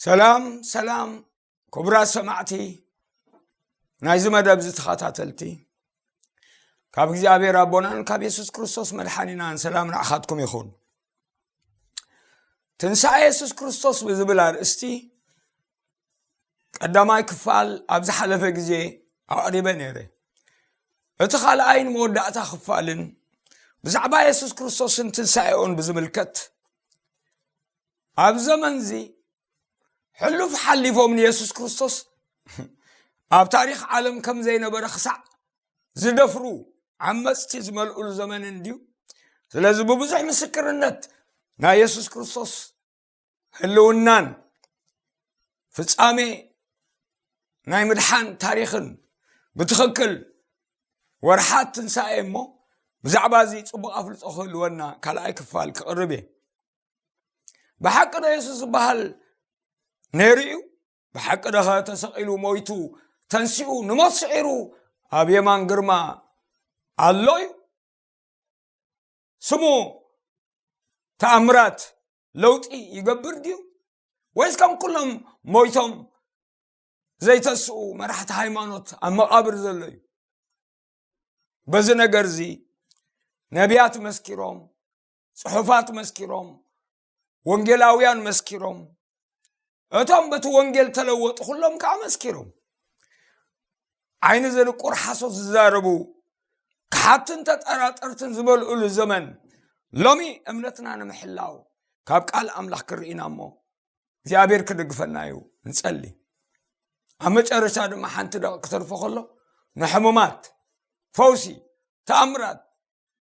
ሰላም ሰላም፣ ክቡራት ሰማዕቲ ናይዚ መደብ እዚ ተኸታተልቲ፣ ካብ እግዚኣብሔር ኣቦናን ካብ የሱስ ክርስቶስ መድሓኒናን ሰላም ንዓኻትኩም ይኹን። ትንሳኤ የሱስ ክርስቶስ ብዝብል ኣርእስቲ ቀዳማይ ክፋል ኣብ ዝሓለፈ ግዜ ኣቕሪበ ነይረ። እቲ ካልኣይን መወዳእታ ክፋልን ብዛዕባ የሱስ ክርስቶስን ትንሳኤኡን ብዝምልከት፣ ኣብ ዘመንዚ ሕሉፍ ሓሊፎም ንየሱስ ክርስቶስ ኣብ ታሪኽ ዓለም ከም ዘይነበረ ክሳዕ ዝደፍሩ ዓመፅቲ ዝመልኡሉ ዘመን እንድዩ። ስለዚ ብብዙሕ ምስክርነት ናይ የሱስ ክርስቶስ ህልውናን ፍጻሜ ናይ ምድሓን ታሪኽን ብትኽክል ወርሓት ትንሳኤ እሞ፣ ብዛዕባ እዚ ጽቡቕ ኣፍልጦ ክህልወና ካልኣይ ክፋል ክቕርብ እየ። ብሓቂ ዶ የሱስ ዝበሃል ነይሩ እዩ? ብሓቂ ዶ ተሰቒሉ፣ ሞይቱ፣ ተንሲኡ፣ ንሞት ስዒሩ ኣብ የማን ግርማ ኣሎ እዩ? ስሙ ተኣምራት ለውጢ ይገብር ድዩ? ወይስ ከም ኩሎም ሞይቶም ዘይተስኡ መራሕቲ ሃይማኖት ኣብ መቓብር ዘሎ እዩ? በዚ ነገር እዚ ነቢያት መስኪሮም፣ ጽሑፋት መስኪሮም፣ ወንጌላውያን መስኪሮም፣ እቶም በቲ ወንጌል ተለወጡ ኩሎም ከኣ መስኪሮም። ዓይኒ ዘንቁር ሓሶት ዝዛረቡ፣ ከሓድትን ተጠራጠርትን ዝበልዑሉ ዘመን ሎሚ እምነትና ንምሕላው ካብ ቃል ኣምላኽ ክርኢና እሞ እግዚኣብሔር ክድግፈና እዩ። ንጸሊ። ኣብ መጨረሻ ድማ ሓንቲ ደቂቕ ክተርፎ ከሎ ንሕሙማት ፈውሲ፣ ተኣምራት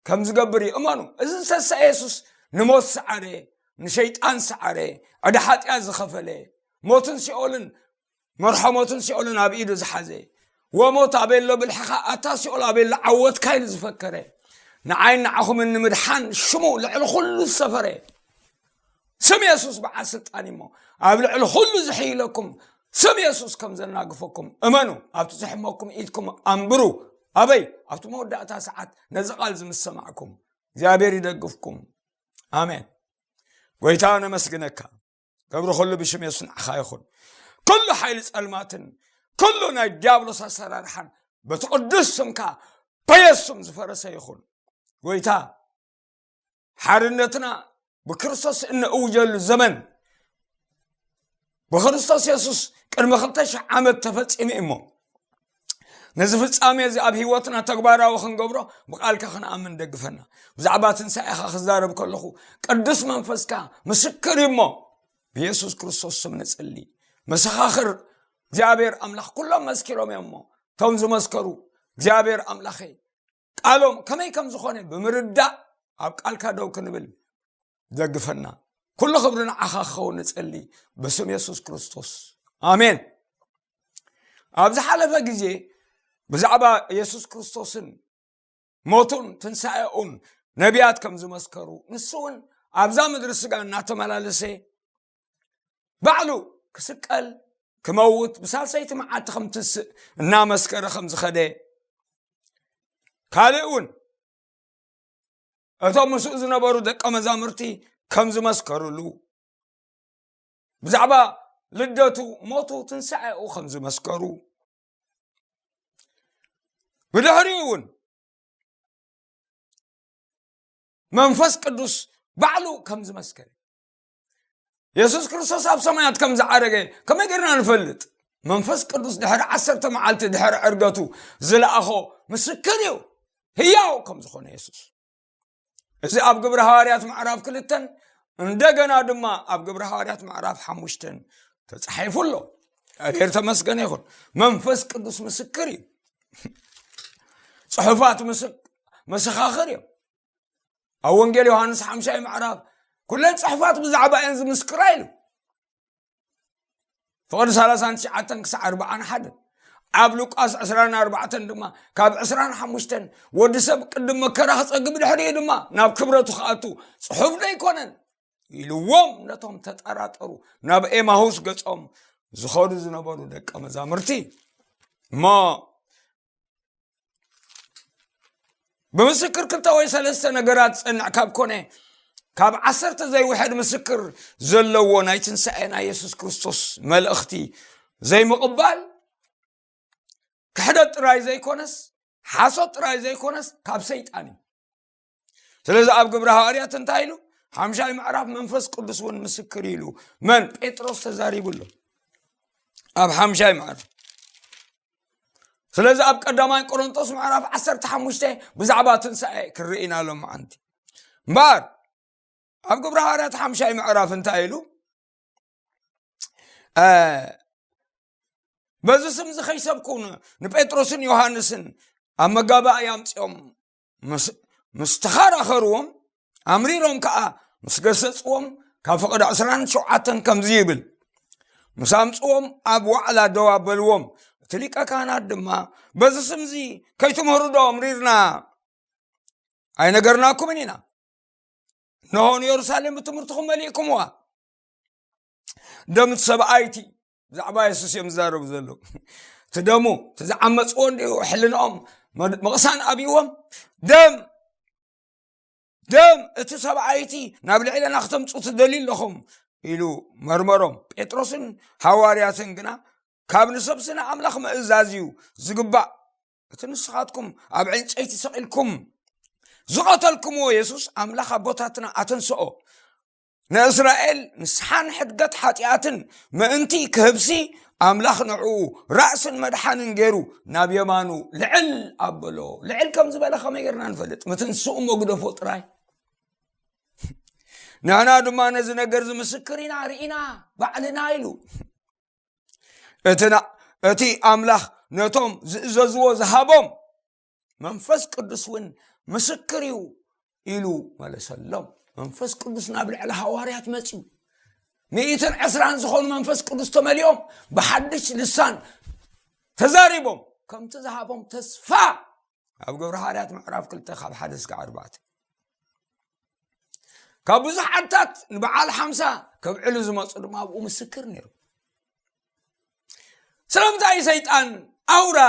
ከም ዝገብር እዩ። እመኑ፣ እዚ ዝተስአ የሱስ ንሞት ሰዓረ፣ ንሸይጣን ሰዓረ፣ ዕዳ ሓጢኣት ዝኸፈለ፣ ሞትን ሲኦልን፣ መርሖ ሞትን ሲኦልን ኣብ ኢዱ ዝሓዘ፣ ወሞት ኣበሎ ብልሕኻ፣ ኣታ ሲኦል ኣበሎ ዓወትካ ኢሉ ዝፈከረ፣ ንዓይን ንዓኹምን ንምድሓን ሽሙ ልዕሊ ኩሉ ዝሰፈረ፣ ስም የሱስ በዓል ስልጣን እሞ ኣብ ልዕሊ ኩሉ ዝሕይለኩም ስም የሱስ ከም ዘናግፈኩም እመኑ። ኣብቲ ዝሕመኩም ኢድኩም ኣንብሩ። ኣበይ? ኣብቲ መወዳእታ ሰዓት ነዚ ቃል እዚ ምስ ሰማዕኩም እግዚኣብሔር ይደግፍኩም። ኣሜን። ጎይታ ነመስግነካ። ክብሪ ኩሉ ብሽም የሱስ ንዓኻ ይኹን። ኩሉ ሓይሊ ጸልማትን ኩሉ ናይ ዲያብሎስ ኣሰራርሓን በቲ ቅዱስ ስምካ በየሱስ ስም ዝፈረሰ ይኹን። ጎይታ ሓርነትና ብክርስቶስ እንእውጀሉ ዘመን ብክርስቶስ የሱስ ቅድሚ ክልተ ሽሕ ዓመት ተፈጺሙ እሞ፣ ነዚ ፍጻሜ እዚ ኣብ ህይወትና ተግባራዊ ክንገብሮ ብቃልካ ክንኣምን ደግፈና። ብዛዕባ ትንሳኤኻ ክዛረብ ከለኹ ቅዱስ መንፈስካ ምስክር እዩ እሞ፣ ብየሱስ ክርስቶስ ስም ንጽሊ። መሰኻኽር እግዚኣብሔር ኣምላኽ ኩሎም መስኪሮም እዮም እሞ፣ እቶም ዝመስከሩ እግዚኣብሔር ኣምላኸይ ቃሎም ከመይ ከም ዝኾነ ብምርዳእ ኣብ ቃልካ ደው ክንብል ደግፈና። ኩሉ ክብሪ ንዓኻ ክኸውን ንጸሊ ብስም የሱስ ክርስቶስ። ኣሜን። ኣብ ዝሓለፈ ግዜ ብዛዕባ የሱስ ክርስቶስን ሞቱን ትንሳኤኡን ነቢያት ከም ዝመስከሩ፣ ንሱ እውን ኣብዛ ምድሪ ስጋ እናተመላለሰ ባዕሉ ክስቀል፣ ክመውት፣ ብሳልሰይቲ መዓልቲ ከም ትስእ እናመስከረ ከም ዝኸደ፣ ካልእ እውን እቶም ምስኡ ዝነበሩ ደቀ መዛሙርቲ ከም ዝመስከሩሉ፣ ብዛዕባ ልደቱ፣ ሞቱ፣ ትንሳኤኡ ከም ዝመስከሩ፣ ብድሕሪኡ እውን መንፈስ ቅዱስ ባዕሉ ከም ዝመስከረ፣ የሱስ ክርስቶስ ኣብ ሰማያት ከም ዝዓረገ ከመይ ጌርና ንፈልጥ? መንፈስ ቅዱስ ድሕሪ ዓሰርተ መዓልቲ ድሕሪ ዕርገቱ ዝለኣኾ ምስክር እዩ፣ ህያው ከም ዝኾነ የሱስ። እዚ ኣብ ግብሪ ሃዋርያት ምዕራፍ ክልተን እንደገና ድማ ኣብ ግብሪ ሃዋርያት ምዕራፍ ሓሙሽተን ተጻሒፉ ኣሎ። እግዚኣብሔር ተመስገነ ይኹን። መንፈስ ቅዱስ ምስክር እዩ። ጽሑፋት ምስክ-፣ መሰኻኽር እዮም። ኣብ ወንጌል ዮሃንስ ሓምሻይ ምዕራፍ ኩለን ጽሑፋት ብዛዕባ እየን ዝምስክራ ኢሉ። ፍቕዲ ሰላሳን ትሽዓተን ክሳዕ ኣርባዓን ሓደን። ኣብ ሉቃስ ዕስራን ኣርባዕተን ድማ ካብ ዕስራን ሓሙሽተን ወዲ ሰብ ቅድም መከራ ክጸግብ ድሕሪኡ ድማ ናብ ክብረቱ ክኣቱ ጽሑፍ ዶ ኣይኮነን ኢልዎም ነቶም ተጠራጠሩ ናብ ኤማሁስ ገጾም ዝኸዱ ዝነበሩ ደቀ መዛሙርቲ። እሞ ብምስክር ክልተ ወይ ሰለስተ ነገራት ዝጸንዕ ካብ ኮነ፣ ካብ ዓሰርተ ዘይውሕድ ምስክር ዘለዎ ናይ ትንሳኤ ናይ የሱስ ክርስቶስ መልእኽቲ ዘይምቕባል ክሕደት ጥራይ ዘይኮነስ፣ ሓሶት ጥራይ ዘይኮነስ፣ ካብ ሰይጣን እዩ። ስለዚ ኣብ ግብረ ሃዋርያት እንታይ ኢሉ? ሓምሻይ ምዕራፍ መንፈስ ቅዱስ እውን ምስክር ኢሉ። መን? ጴጥሮስ ተዛሪቡ ኣሎ። ኣብ ሓምሻይ ምዕራፍ። ስለዚ ኣብ ቀዳማይ ቆሮንቶስ ምዕራፍ ዓሰርተ ሓሙሽተ ብዛዕባ ትንሳኤ ክርኢ ኢና ሎማዓንቲ። እምበኣር ኣብ ግብረ ሃዋርያት ሓምሻይ ምዕራፍ እንታይ ኢሉ? እ፣ በዚ ስም እዚ ከይሰብኩ ን-፣ ንጴጥሮስን ዮሃንስን ኣብ መጋባእያ ኣምጺኦም ምስ፣ ምስ ተኸራኸርዎም፣ ኣምሪሮም ከኣ ምስ ገሰጽዎም፣ ካብ ፍቕዲ ዕስራን ሸውዓተን ከምዚ ይብል፣ ምስ ኣምጽዎም ኣብ ዋዕላ ደው ኣበልዎም። እቲ ሊቀ ካህናት ድማ፣ በዚ ስም እዚ ከይትምህሩ ዶ ኣምሪርና ኣይነገርናኩምን ኢና? እንሆ ንየሩሳሌም ብትምህርትኹም መሊእኩምዋ። ደም እቲ ሰብኣይ እቲ ብዛዕባ የሱስ እዮም ዝዛረቡ ዘለዉ። እቲ ደሙ፣ እቲ ዝዓመፅዎ እንዲሁ ሕልንኦም መድ-፣ ምቕሳን ኣብይዎም። ደም፣ ደም እቲ ሰብኣይ እቲ ናብ ልዕለና ክተምፁ ትደልዩ ኣለኹም ኢሉ መርመሮም። ጴጥሮስን ሃዋርያትን ግና ካብ ንሰብሲ ንኣምላኽ ምእዛዝ እዩ ዝግባእ። እቲ ንስኻትኩም ኣብ ዕንጨይቲ ሰቒልኩም ዝቐተልኩምዎ የሱስ ኣምላኽ ኣቦታትና ኣተንስኦ። ንእስራኤል ንስሓን ሕድገት ሓጢኣትን ምእንቲ ክህብሲ ኣምላኽ ንዕኡ ራእስን መድሓንን ገይሩ ናብ የማኑ ልዕል ኣበሎ። ልዕል ከም ዝበለ ከመይ ጌርና ንፈልጥ? ምትንስኡ መግደፎ ጥራይ። ንሕና ድማ ነዚ ነገር እዚ ምስክር ኢና፣ ርኢና ባዕልና ኢሉ። እቲ ና-፣ እቲ ኣምላኽ ነቶም ዝእዘዝዎ ዝሃቦም መንፈስ ቅዱስ እውን ምስክር እዩ ኢሉ መለሰሎም። መንፈስ ቅዱስ ናብ ልዕሊ ሃዋርያት መጺኡ። ሚእትን ዕስራን ዝኾኑ መንፈስ ቅዱስ ተመሊኦም ብሓድሽ ልሳን ተዛሪቦም። ከምቲ ዝሃቦም ተስፋ ኣብ ግብረ ሃዋርያት ምዕራፍ ክልተ ካብ ሓደ እስከ ኣርባዕተ። ካብ ብዙሓታት ንበዓል ሓምሳ ከብዕሉ ዝመጹ ድማ ኣብኡ ምስክር ነይሩ። ስለምንታይ ሰይጣን ኣውራ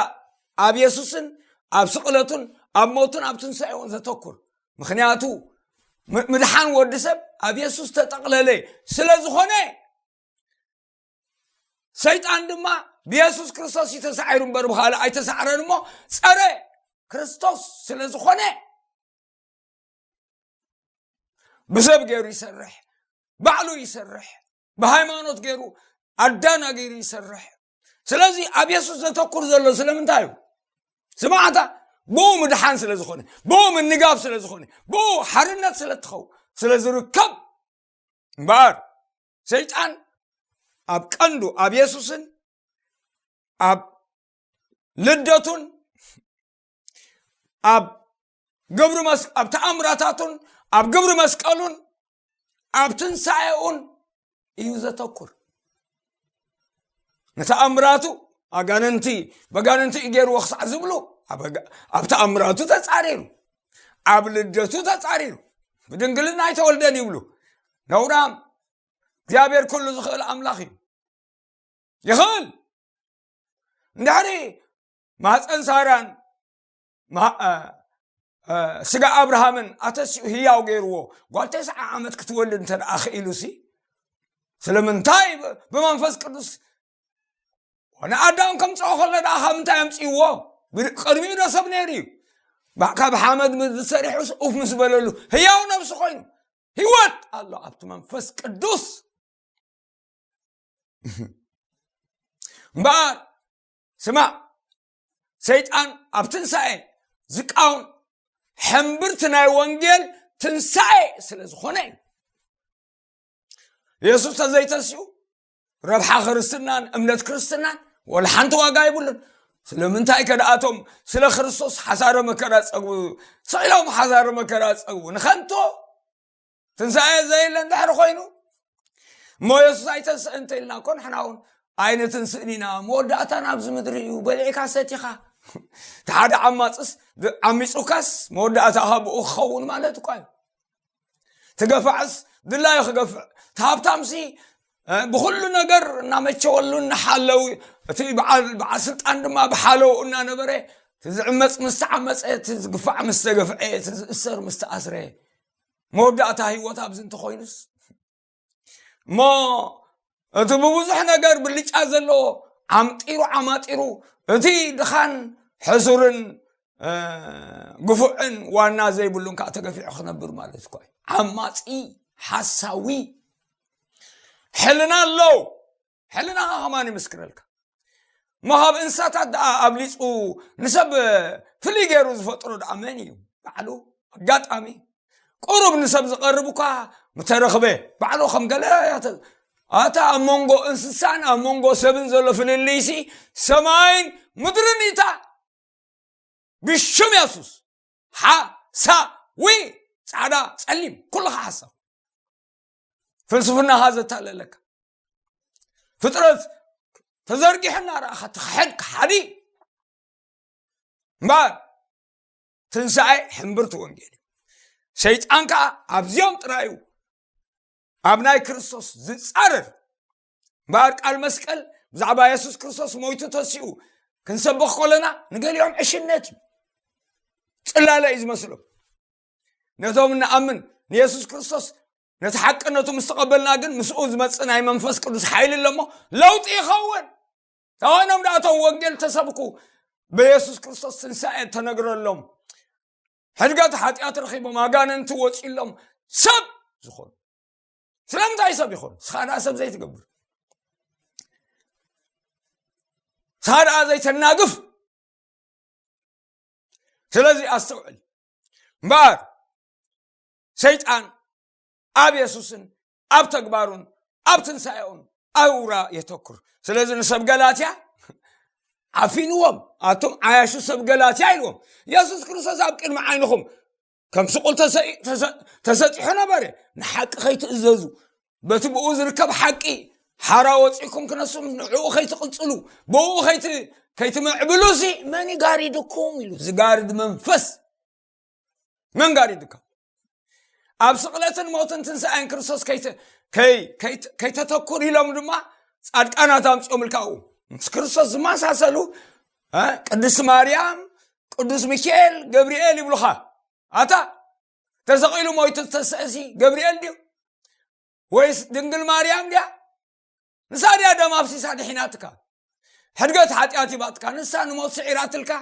ኣብ የሱስን ኣብ ስቕለቱን ኣብ ሞቱን ኣብ ትንሳኤውን ዘተኩር? ምኽንያቱ ም-፣ ምድሓን ወዲ ሰብ ኣብ የሱስ ተጠቕለለ ስለ ዝኾነ፣ ሰይጣን ድማ ብየሱስ ክርስቶስ እዩ ተሳዒሩ እምበር ብኻልእ ኣይተሳዕረን እሞ፣ ጸረ ክርስቶስ ስለ ዝኾነ፣ ብሰብ ገይሩ ይሰርሕ፣ ባዕሉ ይሰርሕ፣ ብሃይማኖት ገይሩ ኣዳናጊሩ ይሰርሕ። ስለዚ ኣብ የሱስ ዘተኩር ዘሎ ስለምንታይ እዩ? ስማዕታ፣ ብኡ ምድሓን ስለ ዝኾነ፣ ብኡ ምንጋፍ ስለ ዝኾነ፣ ብኡ ሓርነት ስለ ትኸው-፣ ስለ ዝርከብ እምበኣር፣ ሰይጣን ኣብ ቀንዱ ኣብ የሱስን ኣብ ልደቱን ኣብ ግብሪ መስ-፣ ኣብ ተኣምራታቱን ኣብ ግብሪ መስቀሉን ኣብ ትንሳኤኡን እዩ ዘተኩር። ንተኣምራቱ ኣጋንንቲ፣ በጋንንቲ እዩ ገይርዎ ክሳዕ ዝብሉ ኣብ ኣጋ-፣ ኣብ ተኣምራቱ ተጻሪሩ፣ ኣብ ልደቱ ተጻሪሩ። ብድንግልና ኣይተወልደን ይብሉ። ነውራም። እግዚኣብሔር ኩሉ ዝኽእል ኣምላኽ እዩ። ይኽእል። እንድሕሪ ማህፀን ሳራን ማ-፣ እ፣ እ፣ ስጋ ኣብርሃምን ኣተሲኡ ህያው ገይርዎ፣ ጓል ተስዓ ዓመት ክትወልድ እንተ ደኣ ክኢሉሲ፣ ስለምንታይ ብ-፣ ብመንፈስ ቅዱስ ንኣዳም ከምፅኦ ከሎ ደኣ ካብ ምንታይ ኣምፅእዎ? ብ-፣ ቅድሚኡ ዶ ሰብ ነይሩ እዩ? ባ-፣ ካብ ሓመድ ምድሪ ሰሪሑስ ኡፍ ምስ በለሉ ህያው ነብሲ ኮይኑ ህይወት ኣሎ ኣብቲ መንፈስ ቅዱስ። እምበኣር ስማዕ፣ ሰይጣን ኣብ ትንሳኤ ዝቃወም ሕምብርቲ ናይ ወንጌል ትንሳኤ ስለ ዝኾነ እዩ። የሱስ ተዘይተንሲኡ ረብሓ ክርስትናን እምነት ክርስትናን ወላ ሓንቲ ዋጋ የብሉን። ስለምንታይ ከ ደኣቶም ስለ ክርስቶስ ሓሳረ መከራ ጸግቡ፣ ስቕ ኢሎም ሓሳረ መከራ ጸግቡ ንኸንቶ ትንሳኤ ዘየለ እንድሕር ኮይኑ፣ እሞ የሱስ ኣይተንስእን እንተኢልና እኮ ንሕና እውን ኣይንትንስእን ኢና። መወዳእታና ኣብዚ ምድሪ እዩ። በሊዕካ ሰቲኻ፣ እቲ ሓደ ዓማፅስ ድ-፣ ዓሚፁካስ መወዳእታኻ ብኡ ክኸውን ማለት እኳ እዩ። ትገፋዕስ ድላዩ ክገፍዕ፣ እቲ ሃብታምሲ፣ እ፣ ብኹሉ ነገር እናመቸወሉ እናሓለው፣ እቲ በዓል፣ በዓል ስልጣን ድማ ብሓለው እናነበረ፣ እቲ ዝዕመፅ ምስ ተዓመፀ፣ እቲ ዝግፋዕ ምስ ተገፍዐ፣ እቲ ዝእሰር ምስ ተኣስረ፣ መወዳእታ ህይወት ኣብዚ እንተኾይኑስ እሞ እቲ ብብዙሕ ነገር ብልጫ ዘለዎ ዓምጢሩ ዓማጢሩ እቲ ድኻን ሕሱርን ግፉዕን ዋና ዘይብሉን ከዓ ተገፊዑ ክነብር ማለት እኳ እዩ። ዓማፂ ሓሳዊ ሕልና ኣለዉ። ሕልናኻ ከማን ይምስክረልካ። እሞ ካብ እንስሳታት ደኣ ኣብሊፁ ንሰብ ፍልይ ገይሩ ዝፈጥሮ ደኣ መን እዩ? ባዕሉ ኣጋጣሚ ቁሩብ ንሰብ ዝቐርብ እኳ ምተረኽበ ባዕሉ ከም ገለ ያተ ኣታ ኣብ መንጎ እንስሳን ኣብ መንጎ ሰብን ዘሎ ፍልልይሲ ሰማይን ምድርን ኢታ ብሽም የሱስ ሓሳዊ ፃዕዳ ጸሊም ኩልኻ ሓሳብ ፍልስፍናኻ ዘታለለካ ፍጥረት ተዘርጊሑ እናረኣኻ ትኽሕድ ክሓዲ እምበር ትንሳኤ ሕምብርቲ ወንጌል እዩ። ሰይጣን ከዓ ኣብዚኦም ጥራይ እዩ ኣብ ናይ ክርስቶስ ዝፃረር እምበኣር ቃል መስቀል ብዛዕባ የሱስ ክርስቶስ ሞይቱ ተሲኡ ክንሰብኽ ከለና ንገሊኦም ዕሽነት እዩ ፅላለ እዩ ዝመስሎም። ነቶም እንኣምን ንየሱስ ክርስቶስ ነቲ ሓቅነቱ ምስ ተቐበልና ግን ምስኡ ዝመፅእ ናይ መንፈስ ቅዱስ ሓይሊ ኣለሞ ለውጢ ይኸውን። ተኾይኖም ደኣቶም ወንጌል ተሰብኩ ብየሱስ ክርስቶስ ትንሳኤ ተነግረሎም ሕድገት ሓጢኣት ረኺቦም ኣጋንንቲ ወፂሎም ሰብ ዝኾኑ ስለምንታይ ሰብ ይኾኑ? ስኻ ደኣ ሰብ ዘይትገብር ስኻ ደኣ ዘይተናግፍ ስለዚ ኣስተውዕል እምበኣር ሰይጣን ኣብ የሱስን ኣብ ተግባሩን ኣብ ትንሳኤኡን ኣብ ውራ የተኩር። ስለዚ ንሰብ ገላትያ ዓፊንዎም ኣቶም ዓያሹ ሰብ ገላትያ ኢልዎም። የሱስ ክርስቶስ ኣብ ቅድሚ ዓይንኹም ከም ስቁል ተሰጢሑ ነበረ። ንሓቂ ከይትእዘዙ በቲ ብኡ ዝርከብ ሓቂ ሓራ ወፂእኩም ክነሱም ንዕኡ ከይትቕፅሉ ብኡ ከይትምዕብሉ ሲ መን ይጋሪድኩም ኢሉ ዝጋርድ መንፈስ መን ጋሪድካ ኣብ ስቕለትን ሞትን ትንሳኤን ክርስቶስ ከይተተኩር ኢሎም ድማ ፃድቃናት ኣምፅኦም ልካኡ ምስ ክርስቶስ ዝመሳሰሉ ቅዱስ ማርያም ቅዱስ ሚካኤል ገብርኤል ይብሉኻ ኣታ ተሰቒሉ ሞይቱ ዝተሰእሲ ገብርኤል ድዩ ወይስ ድንግል ማርያም ድያ ንሳ ድያ ደም ኣፍሲሳ ድሒናትካ ሕድገት ሓጢኣት ይባጥካ ንሳ ንሞት ስዒራትልካ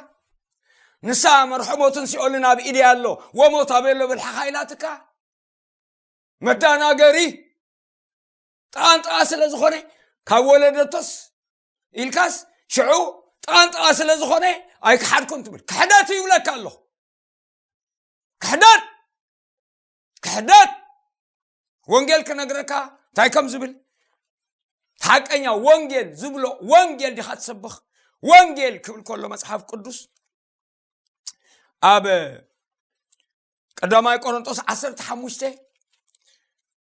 ንሳ መርሖ ሞትን ሲኦልን ኣብ ኢድያ ኣሎ ወሞት ኣበሎ ብልሓኻ ኢላትካ መዳናገሪ ጥቓንጥቓ ስለ ዝኾነ ካብ ወለደቶስ ኢልካስ ሽዑ ጥቓንጥቓ ስለ ዝኾነ ኣይክሓድኩን ትብል ክሕደት ይብለካ ኣለኹ ክሕደት ክሕደት ወንጌል ክነግረካ እንታይ ከም ዝብል ሓቀኛ ወንጌል ዝብሎ ወንጌል ዲኻ ትሰብኽ ወንጌል ክብል ከሎ መፅሓፍ ቅዱስ ኣብ ቀዳማይ ቆሮንጦስ ዓሰርተ ሓሙሽተ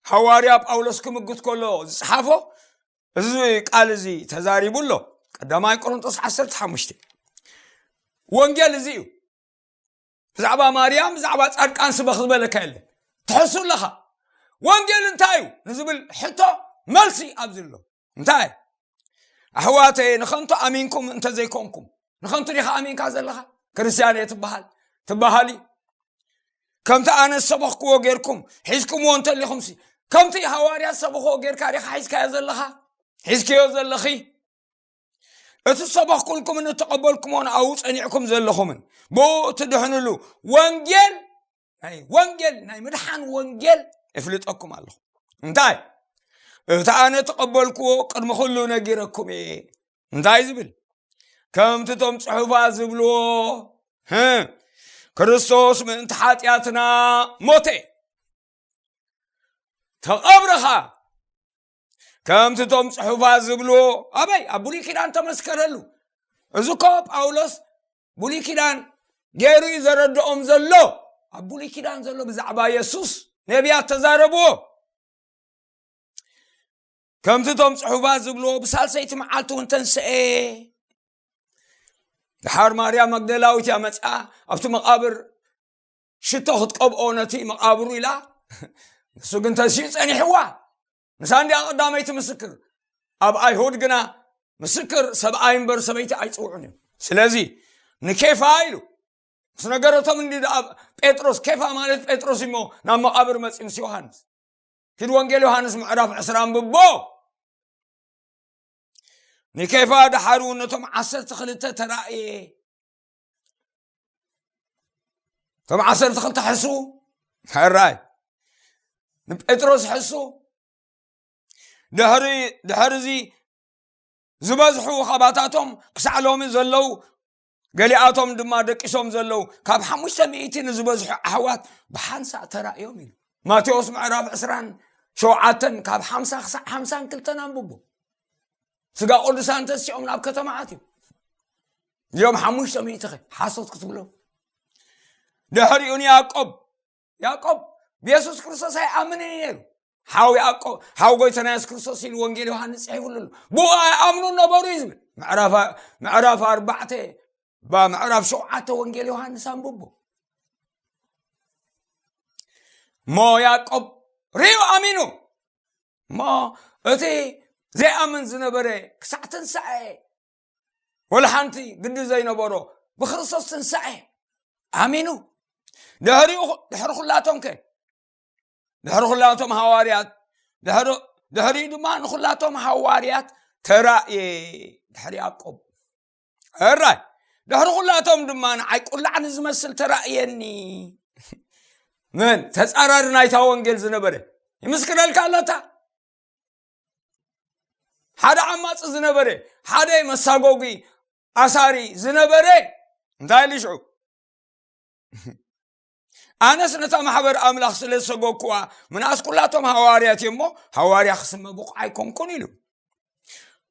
ሃዋርያ ጳውሎስ ክምጉት ከሎ ዝፅሓፎ እዚ ቃል እዚ ተዛሪቡ ኣሎ ቀዳማይ ቆሮንጦስ ዓሰርተ ሓሙሽተ ወንጌል እዚ እዩ ብዛዕባ ማርያም ብዛዕባ ፃድቃን ስበኽ ዝበለካ የለ ትሕሱ ኣለኻ ወንጌል እንታይ እዩ ንዝብል ሕቶ መልሲ ኣብዚ ኣሎ እንታይ ኣሕዋተየ ንኸንቱ ኣሚንኩም እንተዘይኮንኩም ንኸንቱ ዲኻ ኣሚንካ ዘለኻ ክርስትያን እየ ትበሃል ትበሃሊ ከምቲ ኣነ ዝሰበኽክዎ ጌርኩም ሒዝኩምዎ እንተሊኹምሲ ከምቲ ሃዋርያ ዝሰበኽዎ ጌርካ ዲኻ ሒዝካዮ ዘለኻ ሒዝክዮ ዘለኺ እቲ ዝሰበኽኩልኩምን እተቐበልኩምዎን ኣብኡ ጸኒዕኩም ዘለኹምን ብኡ ትድሕንሉ ወንጌል ናይ ወንጌል ናይ ምድሓን ወንጌል እፍልጠኩም ኣለኹ እንታይ እቲ ኣነ ተቐበልክዎ ቅድሚ ኩሉ ነጊረኩም እየ እንታይ ዝብል ከምቲ ቶም ጽሑፋት ዝብልዎ ክርስቶስ ምእንቲ ሓጢኣትና ሞተ ተቐብረ ኸኣ ከምቲ ቶም ጽሑፋት ዝብልዎ ኣበይ ኣብ ብሉይ ኪዳን ተመስከረሉ እዚ እኮ ጳውሎስ ብሉይ ኪዳን ገይሩ እዩ ዘረድኦም ዘሎ ኣብ ብሉይ ኪዳን ዘሎ ብዛዕባ የሱስ ነቢያት ተዛረብዎ ከምቲ ቶም ጽሑፋት ዝብልዎ ብሳልሰይቲ መዓልቲ እውን ተንስኤ ድሓር ማርያም መግደላዊት እያ መጽኣ ኣብቲ መቓብር ሽቶ ክትቀብኦ ነቲ መቓብሩ ኢላ ንሱ ግን ተሲኡ ጸኒሕዋ ንሳ እንዲያ ቀዳመይቲ ምስክር ኣብ ኣይሁድ ግና ምስክር ሰብኣይ እምበር ሰበይቲ ኣይጽውዑን እዮም ስለዚ ንኬፋ ኢሉ ምስ ነገረቶም እንዲ ደኣ ጴጥሮስ፣ ኬፋ ማለት ጴጥሮስ እሞ ናብ መቓብር መጺኡ ምስ ዮሃንስ፣ ኪድ ወንጌል ዮሃንስ ምዕራፍ ዕስራ ኣንብቦ። ንኬፋ ደሓሩ ነቶም ዓሰርተ ክልተ ተራእየ። እቶም ዓሰርተ ክልተ ሕሱ፣ ሕራይ፣ ንጴጥሮስ ሕሱ። ድሕሪ ድሕሪ እዚ ዝበዝሑ ካባታቶም ክሳዕ ሎሚ ዘለዉ፣ ገሊኣቶም ድማ ደቂሶም ዘለዉ፣ ካብ ሓሙሽተ ሚእቲ ንዝበዝሑ ኣሕዋት ብሓንሳእ ተራእዮም ኢሉ። ማቴዎስ ምዕራፍ ዕስራን ሸውዓተን ካብ ሓምሳ ክሳዕ ሓምሳን ክልተን ኣንብቦ። ስጋ ቅዱሳን ተሲኦም ናብ ከተማ ኣትዮም። እዚኦም ሓሙሽተ ሚእቲ ኸ ሓሶት ክትብሎም። ድሕሪኡ ንያዕቆብ፣ ያዕቆብ ብየሱስ ክርስቶስ ኣይኣምንን እዩ ነይሩ። ሓው ያዕቆብ፣ ሓው ጎይታና የሱስ ክርስቶስ ኢሉ ወንጌል ዮሃንስ ጽሒፉሉ ኣሎ። ብኡ ኣይኣምኑን ነበሩ እዩ ዝብል። ምዕራፍ፣ ምዕራፍ ኣርባዕተ፣ ባ-፣ ምዕራፍ ሸውዓተ ወንጌል ዮሃንስ ኣንብቦ። እሞ ያዕቆብ ርእዩ ኣሚኑ። እሞ እቲ ዘይኣምን ዝነበረ ክሳዕ ትንሳኤ ወላ ሓንቲ ግዲ ዘይነበሮ ብክርስቶስ ትንሳኤ ኣሚኑ። ድሕሪኡ፣ ድሕሪ ኩላቶም ከ? ድሕሪ ኩላቶም ሃዋርያት፣ ድሕሪ፣ ድሕሪኡ ድማ ንኩላቶም ሃዋርያት ተራእየ። ድሕሪ ያዕቆብ። እራይ፣ ድሕሪ ኩላቶም ድማ ንዓይ ቁላዕ ንዝመስል ተራእየኒ። መን? ተጻራሪ ናይታ ወንጌል ዝነበረ። ይምስክረልካ ኣለታ። ሓደ ዓማጺ ዝነበረ፣ ሓደ መሳጎጊ ኣሳሪ ዝነበረ፣ እንታይ ኢሉ ሽዑ? ኣነስ ነታ ማሕበር ኣምላኽ ስለ ዝሰጎግኩዋ፣ ምንኣስ ኩላቶም ሃዋርያት እየ እሞ፣ ሃዋርያ ክስመ ብቑዕ ኣይኮንኩን ኢሉ።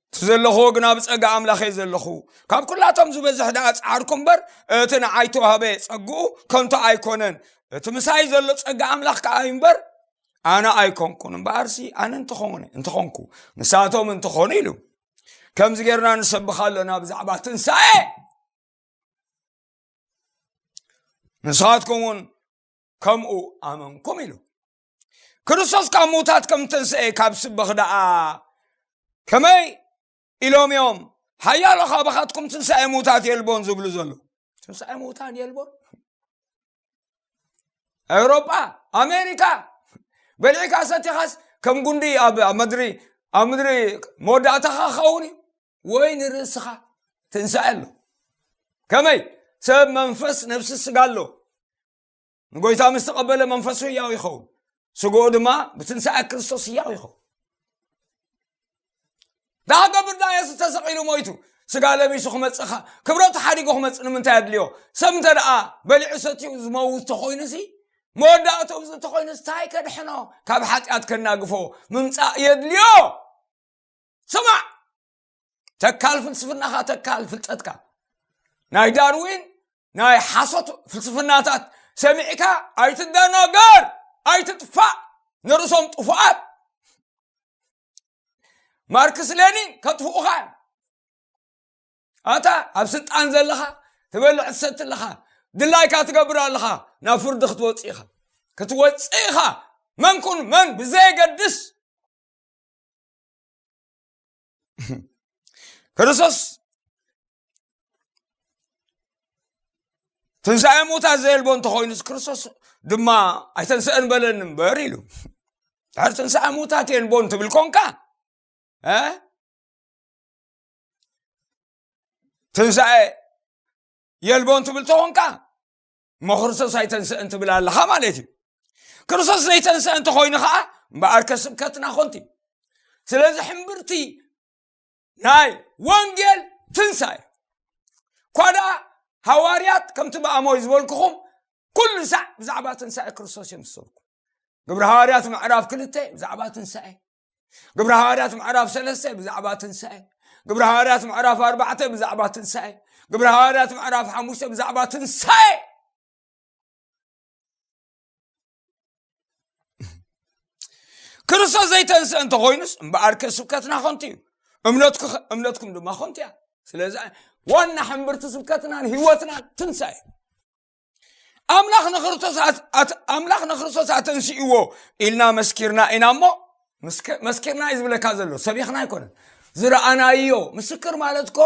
እቲ ዘለኹዎ ግና ብጸጋ ኣምላኽ እየ ዘለኹ። ካብ ኩላቶም ዝበዝሕ ደኣ ጸዓርኩ እምበር፣ እቲ ንዓይ ተዋህበ ጸግኡ ከንቱ ኣይኮነን። እቲ ምሳይ ዘሎ ጸጋ ኣምላኽ ከኣ እዩ እምበር፣ ኣነ ኣይኮንኩን። እምበኣርሲ ኣነ እንተኾነ፣ እንተኾንኩ፣ ንሳቶም እንተኾኑ ኢሉ። ከምዚ ጌርና ንሰብኽ ኣለና ብዛዕባ ትንሳኤ። ንስኻትኩም እውን ከምኡ ኣመንኩም ኢሉ። ክርስቶስ ካብ ምዉታት ከም ተንስኤ ካብ ስበኽ ደኣ ከመይ ኢሎም እዮም ሓያሎ ካባኻትኩም ትንሳኤ ምዉታት የልቦን ዝብሉ ዘለዉ? ትንሳኤ ምዉታን የልቦን? ኤውሮጳ፣ ኣሜሪካ፣ በሊዕካ ሰቲኻስ ከም ጉንዲ ኣብ፣ ኣብ ምድሪ፣ ኣብ ምድሪ መወዳእታኻ ክኸውን እዩ። ወይ ንርእስኻ ትንሳኤ ኣሎ። ከመይ? ሰብ መንፈስ፣ ነፍሲ፣ ስጋ ኣሎ። ንጎይታ ምስ ተቐበለ መንፈሱ ህያው ይኸውን። ስግኡ ድማ ብትንሳኤ ክርስቶስ ህያው ይኸውን። ደኣ ገብር ደኣ የሱስ ተሰቒሉ ሞይቱ፣ ስጋ ለቢሱ ክመጽእ ኸ-፣ ክብረቱ ሓዲጉ ክመጽእ ንምንታይ ኣድልዮ? ሰብ እንተ ደኣ በሊዑ ሰትዩ ዝመውት ተኾይኑሲ፣ መወዳእትኡ እዚ ተኾይኑስ ታይ ከድሕኖ? ካብ ሓጢኣት ከናግፎ ምምጻእ የድልዮ። ስማዕ፣ ተካል ፍልስፍናኻ፣ ተካል ፍልጠትካ። ናይ ዳርዊን ናይ ሓሶት ፍልስፍናታት ሰሚዕካ ኣይትደናገር፣ ኣይትጥፋእ፣ ንርእሶም ጥፉኣት። ማርክስ ሌኒን ከጥፍኡኻ እዮም። ኣታ ኣብ ስልጣን ዘለኻ፣ ትበልዕ ትሰቲ ኣለኻ፣ ድላይካ ትገብር ኣለኻ፣ ናብ ፍርዲ ክትወጽእ ኢኻ። ክትወጽእ ኢኻ። መን ኩን መን ብዘየገድስ፣ ክርስቶስ ትንሳኤ ምዉታት ዘየልቦ እንተኾይኑስ፣ ክርስቶስ ድማ ኣይተንስአን በለኒ እምበር ኢሉ። ድሕሪ ትንሳኤ ምዉታት የልቦን ትብል ኮንካ፣ እ? ትንሳኤ የልቦን ትብል ተኾንካ፣ እሞ ክርስቶስ ኣይተንስአን ትብል ኣለኻ ማለት እዩ። ክርስቶስ ዘይተንስአ እንተኾይኑ ኸዓ፣ እምበኣርከ ስብከትና ኮንቲ። ስለዚ ሕምብርቲ ናይ ወንጌል ትንሳኤ። እኳ ደኣ ሃዋርያት ከምቲ ብኣሞይ ዝበልኩኹም ኩሉ ሳዕ ብዛዕባ ትንሳኤ ክርስቶስ እዮም ዝሰብኩ። ግብሪ ሃዋርያት ምዕራፍ ክልተ ብዛዕባ ትንሳኤ። ግብሪ ሃዋርያት ምዕራፍ ሰለስተ ብዛዕባ ትንሳኤ። ግብሪ ሃዋርያት ምዕራፍ ኣርባዕተ ብዛዕባ ትንሳኤ። ግብሪ ሃዋርያት ምዕራፍ ሓሙሽተ ብዛዕባ ትንሳኤ። ክርስቶስ ዘይተንስአ እንተኾይኑስ፣ እምበኣርከ ስብከትና ከንቱ እዩ። እምነትኩ-፣ እምነትኩም ድማ ከንቱ እያ። ስለዚ ዋና ሕምብርቲ ስብከትናን ህይወትናን ትንሳኤ። ኣምላኽ ንክርስቶስ ኣት-፣ ኣት-፣ ኣምላኽ ንክርስቶስ ኣተንሲእዎ ኢልና መስኪርና ኢና እሞ፣ መስከ-፣ መስኪርና እዩ ዝብለካ ዘሎ፣ ሰቢኽና ኣይኮነን። ዝረኣናዮ፣ ምስክር ማለት እኮ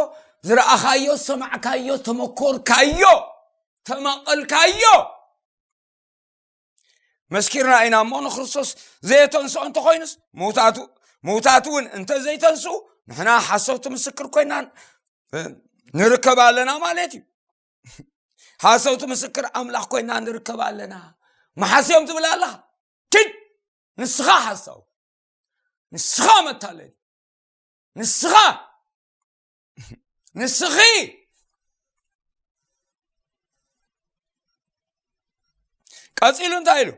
ዝረኣኻዮ፣ ዝሰማዕካዮ፣ ዝተመኮርካዮ። ተመቐልካዮ። መስኪርና ኢና እሞ ንክርስቶስ ዘየተንስኦ እንተኾይኑስ፣ ምውታቱ ምውታት እውን እንተዘይተንስኡ፣ ንሕና ሓሰውቲ ምስክር ኮይና ንርከብ ኣለና ማለት እዩ። ሓሰውቲ ምስክር ኣምላኽ ኮይና ንርከብ ኣለና። መሓስዮም ትብል ኣለኻ። ኪድ፣ ንስኻ ሓሳዊ፣ ንስኻ መታለሊ፣ ንስኻ፣ ንስኺ። ቀጺሉ እንታይ ኢሉ?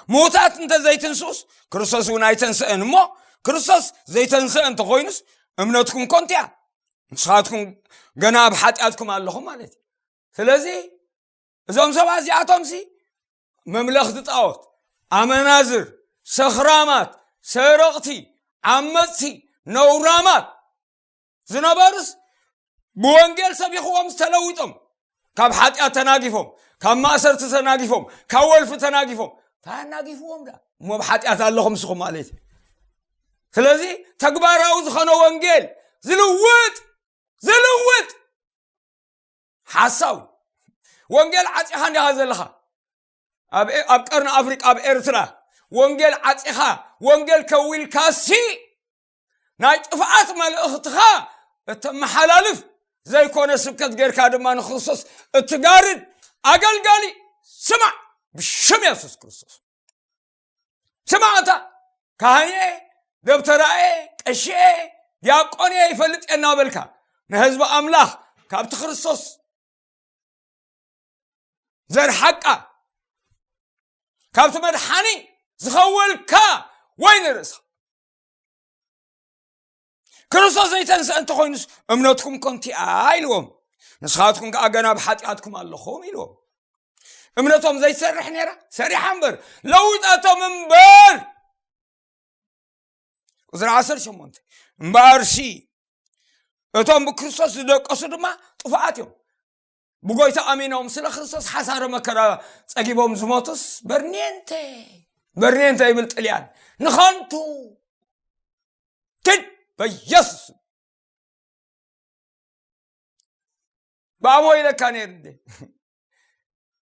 ምውታት እንተዘይትንስኡስ፣ ክርስቶስ እውን ኣይተንስአን። እሞ ክርስቶስ ዘይተንስአ እንተኾይኑስ፣ እምነትኩም ኮንትያ፣ ንስኻትኩም ገና ኣብ ሓጢኣትኩም ኣለኹም ማለት እዩ። ስለዚ እዞም ሰባት እዚኣቶምሲ መምለኽቲ ጣዖት፣ ኣመናዝር፣ ሰኽራማት፣ ሰረቕቲ፣ ዓመፅቲ፣ ነውራማት ዝነበሩስ፣ ብወንጌል ሰቢኽዎም ዝተለዊጦም፣ ካብ ሓጢኣት ተናጊፎም፣ ካብ ማእሰርቲ ተናጊፎም፣ ካብ ወልፊ ተናጊፎም። ተናጊፍዎም ዳ እሞ ኣብ ሓጢኣት ኣለኹም ንስኹም ማለት እዩ። ስለዚ ተግባራዊ ዝኾነ ወንጌል ዝልውጥ፣ ዝልውጥ ሓሳዊ። ወንጌል ዓፂኻ እንዲኻ ዘለኻ፣ ኣብ ኤ- ኣብ ቀርኒ ኣፍሪቃ፣ ኣብ ኤርትራ ወንጌል ዓፂኻ፣ ወንጌል ከዊልካሲ ናይ ጥፍኣት መልእኽትኻ እተመሓላልፍ ዘይኮነ፣ ስብከት ጌርካ ድማ ንክርስቶስ እትጋርድ ኣገልጋሊ፣ ስማዕ፣ ብሽም የሱስ ክርስቶስ ስማዕ። ኣታ ካህንኤ፣ ደብተራኤ፣ ቀሽኤ፣ ዲያቆንኤ ይፈልጥ እየ እናበልካ ንህዝቢ ኣምላኽ ካብቲ ክርስቶስ ዘርሓቃ፣ ካብቲ መድሓኒ ዝኸወልካ ወይ ንርእስኻ። ክርስቶስ ዘይተንስአ እንተኾይኑስ፣ እምነትኩም ከንቱ እያ ኢልዎም። ንስኻትኩም ከኣ ገና ኣብ ሓጢኣትኩም ኣለኹም ኢልዎም። እምነቶም ዘይትሰርሕ ነይራ? ሰሪሓ እምበር፣ ለዊጣቶም እምበር። ቁፅሪ ዓሰርተ ሸሞንተ፣ እምበኣርሲ እቶም ብክርስቶስ ዝደቀሱ ድማ ጥፉኣት እዮም። ብጎይታ ኣሚኖም ስለ ክርስቶስ ሓሳረ መከራ ጸጊቦም ዝሞቱስ በርኔንተ፣ በርኔንተ ይብል ጥልያን። ንኸንቱ። ትድ በየሱስ። ብኣሞ ኢለካ ነይሩ እንዴ?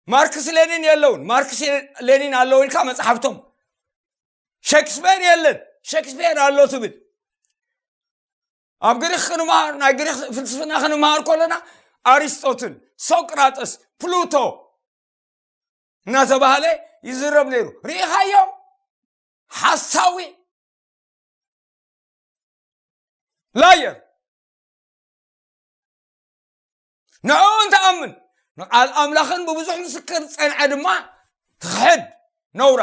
ማርክስ ሌኒን የለውን። ማርክስ ሌኒን ኣለዉ ኢልካ መጽሓፍቶም። ሸክስፔር የለን፣ ሸክስፔር ኣሎ ትብል። ኣብ ግሪክ ክንመሃር፣ ናይ ግሪክ ፍልስፍና ክንመሃር ከለና ኣሪስቶትል፣ ሶቅራጠስ፣ ፕሉቶ እናተባህለ ይዝረብ ነይሩ። ርኢኻዮም? ሓሳዊ፣ ላየር። ንዕኡ እንትኣምን፣ ንቃል ኣምላኽን ብብዙሕ ምስክር ዝጸንዐ ድማ ትኽሕድ፣ ነውራ።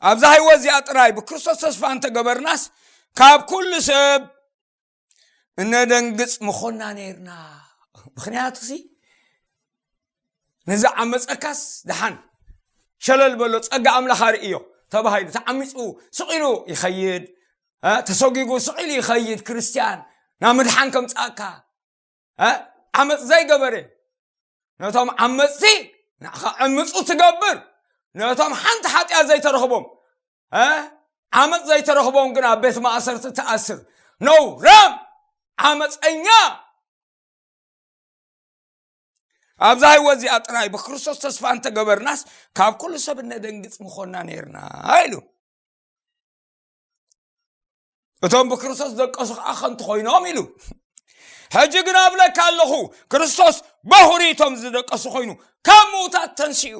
ኣብዛ ህይወት እዚኣ ጥራይ ብክርስቶስ ተስፋ እንተገበርናስ፣ ካብ ኩሉ ሰብ እነደንግጽ ምኾንና ነይርና። ምኽንያቱሲ፣ ንዝዓመጸካስ ደሓን ሸለል በሎ፣ ጸጋ ኣምላኽ ኣርእዮ ተባሂሉ። ተዓሚጹ ስቕ ኢሉ ይኸይድ፣ እ፣ ተሰጒጉ ስቕ ኢሉ ይኸይድ። ክርስትያን ናብ ምድሓን ከምጽኣካ፣ እ፣ ዓመጽ ዘይገበረ፣ ነቶም ዓመጽቲ ንዓኻ ዕምጹ ትገብር፣ ነቶም ሓንቲ ሓጢኣት ዘይተረኽቦም፣ እ፣ ዓመጽ ዘይተረኽቦም ግን ኣብ ቤት ማእሰርቲ ትኣስር። ነውራም ዓመጸኛ። ኣብዛ ህይወት እዚኣ ጥራይ ብክርስቶስ ተስፋ እንተገበርናስ፣ ካብ ኩሉ ሰብ እነደንግጽ ምኾንና ነይርና ኢሉ። እቶም ብክርስቶስ ዝደቀሱ ከዓ ከንቱ ኮይኖም ኢሉ። ሕጂ ግን ኣብለካ ኣለኹ፣ ክርስቶስ በኹሪ እቶም ዝደቀሱ ኮይኑ ካብ ምውታት ተንሲኡ።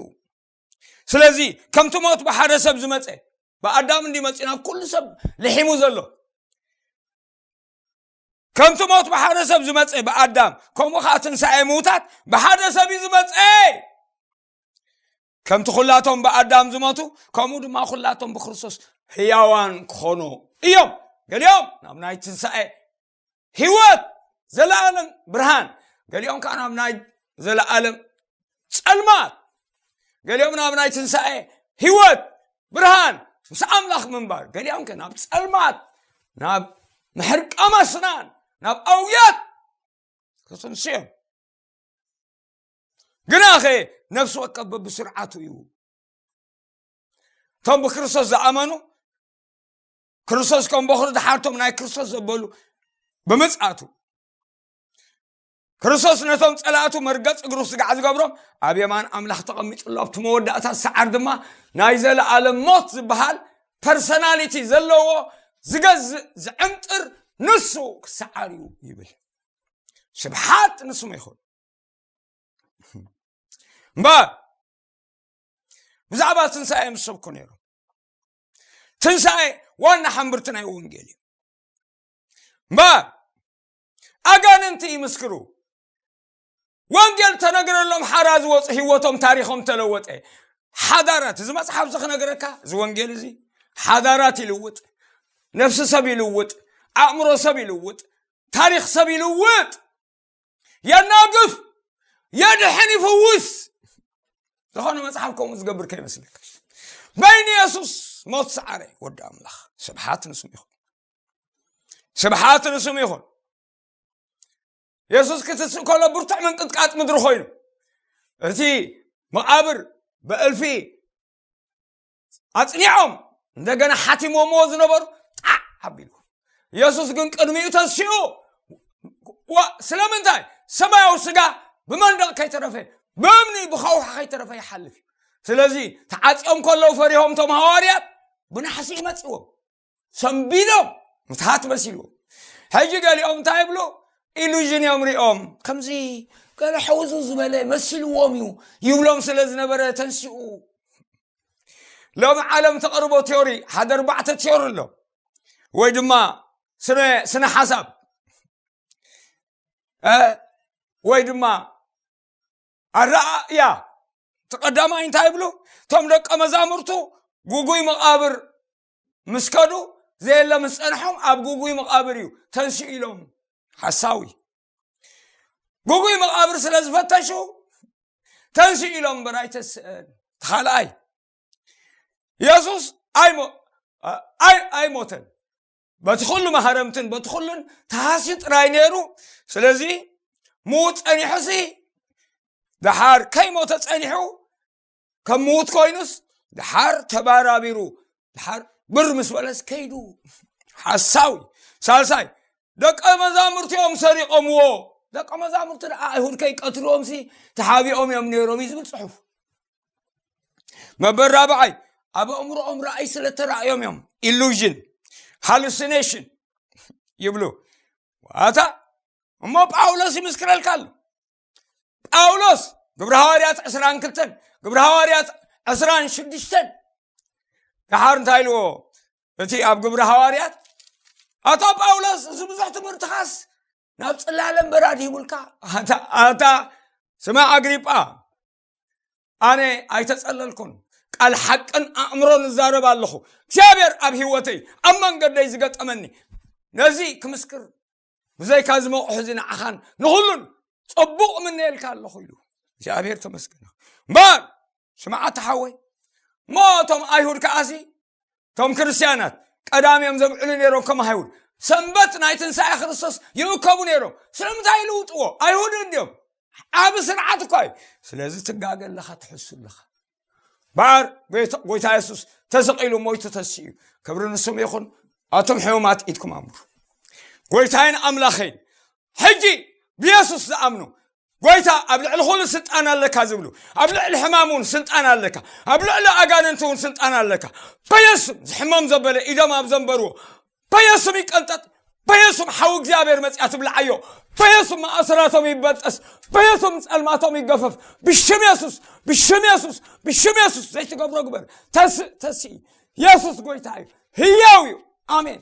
ስለዚ ከምቲ ሞት ብሓደ ሰብ ዝመጸ፣ ብኣዳም እንዲ መጺኡ ናብ ኩሉ ሰብ ልሒሙ ዘሎ። ከምቲ ሞት ብሓደ ሰብ ዝመጸ ብኣዳም፣ ከምኡ ኸዓ ትንሳኤ ምውታት ብሓደ ሰብ እዩ ዝመጸ። ከምቲ ኩላቶም ብኣዳም ዝሞቱ፣ ከምኡ ድማ ኩላቶም ብክርስቶስ ህያዋን ክኾኑ እዮም። ገሊኦም ናብ ናይ ትንሳኤ ህይወት፣ ዘለኣለም ብርሃን፣ ገሊኦም ከዓ ናብ ናይ ዘለኣለም ጸልማት፣ ገሊኦም ናብ ናይ ትንሳኤ ህይወት፣ ብርሃን፣ ምስ ኣምላኽ ምንባር፣ ገሊኦም ከ ናብ ጸልማት፣ ናብ ምሕርቃም ኣስናን፣ ናብ ኣውያት ክትንስኦም። ግናኸ ነፍሲ ወከፍ በብስርዓቱ እዩ። እቶም ብክርስቶስ ዝኣመኑ፣ ክርስቶስ ከም በኹሪ፣ ደሓርቶም ናይ ክርስቶስ ዘበሉ ብምጽኣቱ፣ ክርስቶስ ነቶም ጸላእቱ መርገጽ እግሩ ስጋዕ ዝገብሮም ኣብ የማን ኣምላኽ ተቐሚጡ ኣሎ። ኣብቲ መወዳእታ ሰዓር ድማ ናይ ዘለኣለም ሞት ዝበሃል ፐርሰናሊቲ ዘለዎ ዝገዝእ ዝዕምጥር ንሱ ክሰዓር እዩ ይብል። ስብሓት ንስሙ ይኹን። እምበር ብዛዕባ ትንሳኤ ምስ ሰብኩ ነይሩ። ትንሳኤ ዋና ሓምብርቲ ናይ ወንጌል እዩ። እምበር ኣጋንንቲ ይምስክሩ። ወንጌል ተነግረሎም ሓራ ዝወፁ ህይወቶም ታሪኾም ተለወጠ። ሓዳራት እዚ መፅሓፍ እዚ ክነግረካ እዚ ወንጌል እዚ ሓዳራት ይልውጥ፣ ነፍሲ ሰብ ይልውጥ፣ ኣእምሮ ሰብ ይልውጥ፣ ታሪኽ ሰብ ይልውጥ፣ የናግፍ፣ የድሕን፣ ይፍውስ። ዝኾነ መፅሓፍ ከምኡ ዝገብር ከይመስለካ። በይኒ የሱስ ሞት ሰዓረ ወዲ ኣምላኽ። ስብሓት ንስሙ ይኹን። ስብሓት ንስሙ ይኹን። የሱስ ክትስእ ከሎ ብርቱዕ ምንቅጥቃጥ ምድሪ ኮይኑ እቲ መቓብር ብእልፊ ኣጽኒዖም እንደገና ሓቲሞምዎ ዝነበሩ ጣዕ ኣቢሉ። የሱስ ግን ቅድሚኡ ተንሲኡ። ዋ ስለምንታይ? ሰማያዊ ስጋ ብመንደቕ ከይተረፈ፣ ብእምኒ ብኸውሒ ከይተረፈ ይሓልፍ እዩ። ስለዚ ተዓጽዮም ከለዉ ፈሪሆም እቶም ሃዋርያት ብናሕሲ ይመጽዎም ሰንቢዶም ምትሃት መሲልዎም። ሕጂ ገሊኦም እንታይ ይብሉ? ኢሉዥን እዮም ሪኦም ከምዚ ገለ ሕውዙ ዝበለ መሲልዎም እዩ ይብሎም ስለ ዝነበረ ተንሲኡ። ሎሚ ዓለም ተቕርቦ ቲዮሪ ሓደ ኣርባዕተ ቲዮሪ ኣሎ፣ ወይ ድማ ስነ ስነ ሓሳብ እ፣ ወይ ድማ ኣረኣእያ። እቲ ቀዳማይ እንታይ ይብሉ? እቶም ደቀ መዛሙርቱ ጉጉይ መቓብር ምስ ከዱ ዘየለ ምስ ጸንሖም ኣብ ጉጉይ መቓብር እዩ ተንስኡ ኢሎም። ሓሳዊ። ጉጉይ መቓብር ስለ ዝፈተሹ ተንስኡ ኢሎም እምበር ኣይተስአን። እቲ ካልኣይ የሱስ ኣይሞ- ኣይ- ኣይሞተን። በቲ ኩሉ ማህረምትን በቲ ኩሉን ተሃስዩ ጥራይ ነይሩ። ስለዚ ምዉት ጸኒሑሲ ደሓር ከይሞተ ጸኒሑ ከም ምዉት ኮይኑስ ደሓር ተባራቢሩ ደሓር ብር ምስ በለስ ከይዱ ሓሳዊ። ሳልሳይ ደቀ መዛሙርቲኦም ሰሪቖምዎ። ደቀ መዛሙርቲ ደኣ ኣይሁድ ከይቀትልዎም ሲ ተሓቢኦም እዮም ነይሮም እዩ ዝብል ጽሑፍ። መበል ራብዓይ ኣብ ኣእምሮኦም ራእይ ስለ ተራእዮም እዮም ኢሉዥን ሃሉሲኔሽን ይብሉ። ዋታ እሞ ጳውሎስ ይምስክረልካ ኣሎ። ጳውሎስ ግብሪ ሃዋርያት ዕስራን ክልተን ግብሪ ሃዋርያት ዕስራን ሽዱሽተን ደሓር እንታይ ኢልዎ? እቲ ኣብ ግብሪ ሃዋርያት ኣቶ ጳውሎስ እዚ ብዙሕ ትምህርትኻስ ናብ ጽላለ እምበር ኣድሂቡልካ። ኣታ ኣታ ስማ ኣግሪጳ ኣነ ኣይተጸለልኩን፣ ቃል ሓቅን ኣእምሮን እዛረብ ኣለኹ። እግዚኣብሔር ኣብ ህይወተይ ኣብ መንገደይ ዝገጠመኒ ነዚ ክምስክር ብዘይካ ዝመቑሕ እዚ ንዓኻን ንኹሉን ጽቡቕ ምነየልካ ኣለኹ ኢሉ እግዚኣብሔር ተመስገን። እምበር ስምዓት ሓወይ እሞ እቶም ኣይሁድ ከኣሲ እቶም ክርስትያናት ቀዳም እዮም ዘብዕሉ ነይሮም ከም ኣይሁድ ሰንበት ናይ ትንሳኤ ክርስቶስ ይእከቡ ነይሮም። ስለምንታይ ይልውጥዎ? ኣይሁድ እንዲዮም ዓብ ስርዓት እኳ እዩ። ስለዚ ትጋገ ኣለኻ ትሕሱ ኣለኻ። በዓር ጎይታ የሱስ ተሰቒሉ ሞይቱ ተስኡ እዩ። ክብሪ ንስም ይኹን። ኣቶም ሕሙማት ኢድኩም ኣምሩ። ጎይታይን ኣምላኸይን ሕጂ ብየሱስ ዝኣምኑ ጎይታ ኣብ ልዕሊ ኩሉ ስልጣን ኣለካ ዝብሉ ኣብ ልዕሊ ሕማም እውን ስልጣን ኣለካ፣ ኣብ ልዕሊ ኣጋንንቲ እውን ስልጣን ኣለካ። በየሱም ዝሕመም ዘበለ ኢዶም ኣብ ዘንበርዎ በየሱም ይቀንጠጥ። በየሱም ሓዊ እግዚኣብሔር መፅያ ትብልዓዮ። በየሱም ማእሰራቶም ይበጠስ። በየሱም ፀልማቶም ይገፈፍ። ብሽም የሱስ ብሽም የሱስ ብሽም የሱስ ዘይትገብሮ ግበር። ተስእ ተስኢ። የሱስ ጎይታ እዩ፣ ህያው እዩ። ኣሜን።